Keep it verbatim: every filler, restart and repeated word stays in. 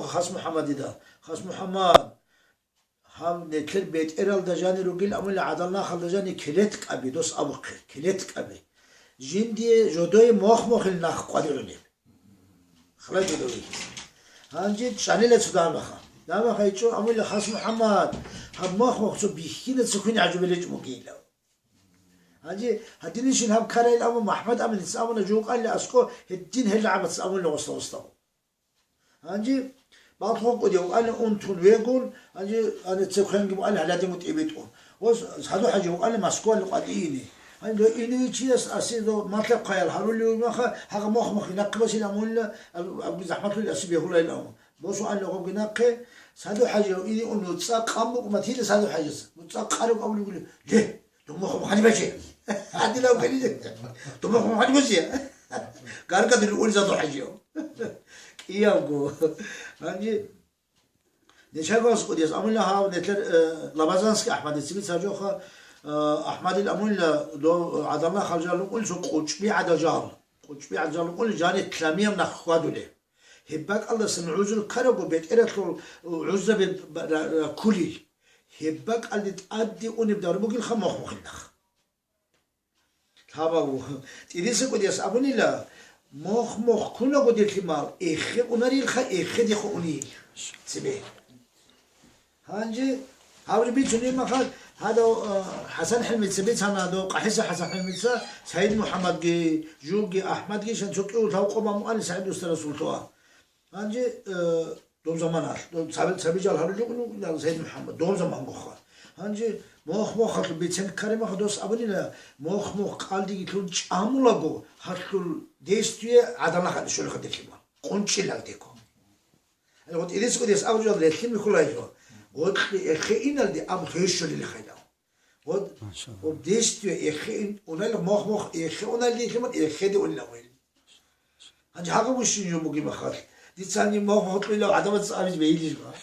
Хас МухӀаммадида. Хас МухӀаммад, гьаб нилъер бетӀералда жанир ругел амула гӀадал нахалда жани келеткӀаби, дос абухъе, келеткӀаби. Жиндие жодое мохмохил нах къваригӀунеб. Халай жодове. Гьанже чӀанила цо дамаха. Дамаха ичӀо амула Хас МухӀаммад, гьаб мохмох цо бихьина цо квен гӀажубиличӀ мугила. Гьанже гьадинищин гьаб карайил аму МахӀмад аминица амуна жукъалли аскӀо гьедин гьел гӀабац амула гъосда гъосда. Гьанже балхун кӀудияв али унтун вегун, гьанже ани цевхъенги буали гьаладиму тӀибитӀун. Ва Саду ХӀажи вукӀали Москвалли къватӀиини. Гьанже дой инуй чияс аси до малъа-хъаял гьарулев маха, гьагъа мохмахъи нахъе басил амулла, аб-, абги захӀмалъули аси бегьулайил аму. Босу али гъобги нахъе, Саду ХӀажи ини ун нуцӀа къам букӀ матили Саду ХӀажис. НуцӀа къараб абули гули, ле! Думахъ мухъалибачи. Гьадилав гали. Думахъ мухъалибачи. Гаргадил улза духӀажио. КӀиявго. Гьанже нечагас кӀудияс амула гьав нилъер, э, Лабазанский Ахмадица цебе цажоха, э, Ахмадил амула до, э, гӀадамал халжалун улсу къучӀби гӀадажал. КъучӀби гӀадажал улли жани тламиям нах хьвадуле. Гьеб бакӀалдасан гӀузру ккарабго бетӀералъул гӀузраби ба-, ра-, раккулел. Гьеб бакӀалде тӀаде унеб дагьру бугелха мохмохил нах. Лъабав, ТӀириса кӀудияс абунила, мохмох кунаго дир лъимал, эхе унарилха, эхедехъ унил цебе. Гьанже гьаб бицунеб махал, гьадав, а, ХӀасан ХӀилмица бицана, дов КъахӀиса ХӀасан ХӀилмица, Саид МухӀаммадги, жуги, АхӀмадги, шан цо кӀиго лъав къо мамуали СагӀид устарасул лъугьа. Гьанже, э, доб заманалъ, доб цаби-, цаби жал гьарулев вугин Саид МухӀаммад, доб замангоха. Гьанже мохмохалъул бицен ккаремаха дос абунила, мохмох кӀалдиги лъун чӀамулаго, гьалъул действие гӀадамал хадур щолеха дир лъимал. КъунчӀилалдего. Гьанже вот ирис кӀудияс абуржал релълъин михьулайо. Гъоркье эхе иналде аб хвещулел хайдал. Вот, машалла, вот действие эхе ин-, унал мох-мох эхе унал дихлиман эхеде унилавил. Гьанже гьагъа вущин жо буги махал. Дицани мох-мох кьула гӀадамаца абиз бейилищ ма.